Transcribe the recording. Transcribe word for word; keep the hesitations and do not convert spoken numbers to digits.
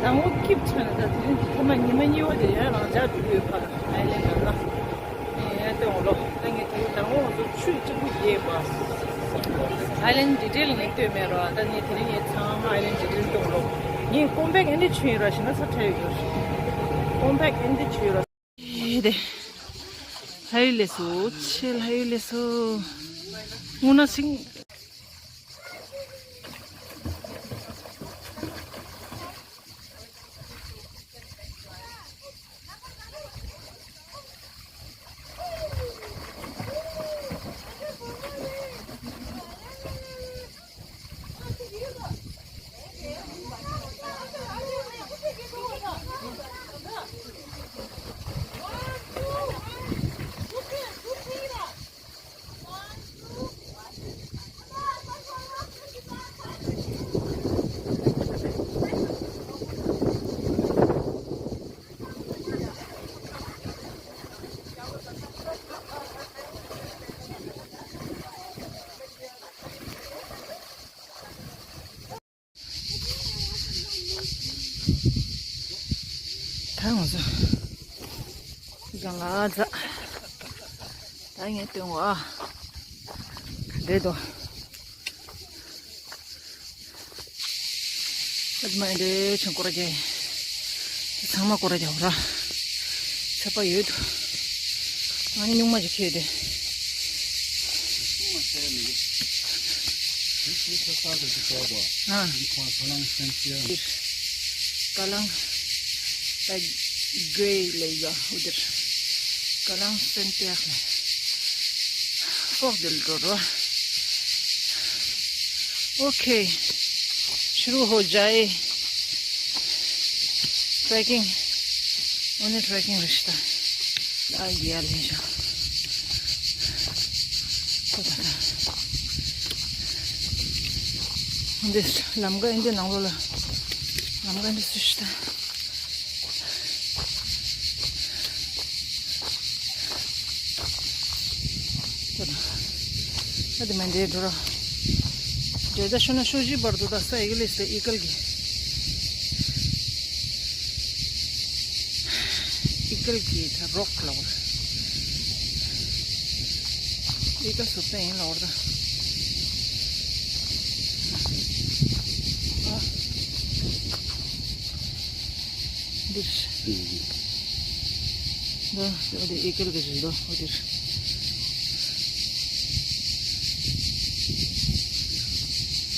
དང་པོ་སྐྱིད་ཆགས་ནས། ད་དེ་རིང་ཐ་མ་ཉི་མ་གཉིས་པ་དེ་ཡང་རང་འཇགས་འགྲོ་གི་ཡོད་པ། ཨའི་ལན་ལ་ལ་ངས་ཡང་སྟོན་འོ་ལོ། ད་ངས་དེ་རིང་དང་པོ་ང་ཚོ་ཆུ་གཅིག་པུ་རྒྱས་པ། ཨའི་ལན་ཌི་ཊེལ་ངས་སྟོན་མེད་ར། ད་ངས་དེ་རིང་ངས་ཚང་མ་ཨའི་ལན་ཌི་ཊེལ་སྟོན་འོ་ལོ། ངས་ཀོམ་པེག་ཨེ་འདྲ་བྱུང་ཡོད་ར། ཞེ་ན་ཚ་ཁྲལ་ཡོད་ར། ཀོམ་པེག་ཨེ་འདྲ་བྱུང་ཡོད་ར། ཨེ་དེ། ལྷ་ཡུལ་ལས་སོ། ཆེ་ལྷ་ཡུལ་ལས་སོ། སྔོ་ན་སིང་། ད་ང་ཚོ་གང་ལ་ཛ། ད་ངས་སྟོན་བ་ག་འདྲས་འདུག་ཨ་མ་འདྲས་ཆང་སྐོར་རྒྱག་དེ་ཚང་མ་སྐོར་རྒྱག་ར། ཚད་པ་ཡོད་དོ། ཨ་ནི་སྨྱུག་མ་ཅིག་ཁྱེར་ཏེ། ཨ། ཀ་ལང་། ད་གོས་ལེ་ཡ་ཨུ་དིར། ཀ་ལང་སན་ཏེག་ལ། ཕོག་དེ་ལ་འགྲོ་རོ། ཨོ་ཁེ། ཤུ་རུ་ཧོ་ཇའེ། ཊྲེ་ཀིང་། ཨོ་ནི་ཊྲེ་ཀིང་རེད་ཤག་ད་ཡར་ལེན་ཤག་ཁོ་ད་ད། འདི་ལམ་ཀ་ཨིན་དི་ནང་ལོགས་ལ། ལམ་ཀ་འདི་སུ་ཤི་ད། ཨ་དེ་མ་འདྲེ་འགྲོ་ར། འདྲེ་ད་ཤོ་ན་ཤོ་ཞི་བར་དུ་ད་ས་ཨི་གལ་ལིས་ད་ཨི་གལ་གི། ཨི་གལ་གི་ད་རོག་ལ་བར། ཨི་གལ་སུ་ད་ཡིན་ལ་བར་ད། ཨ། འདིར། འདི་འདི་ཨི་གལ་གི་རེད་འདུག་འོ་འདིར།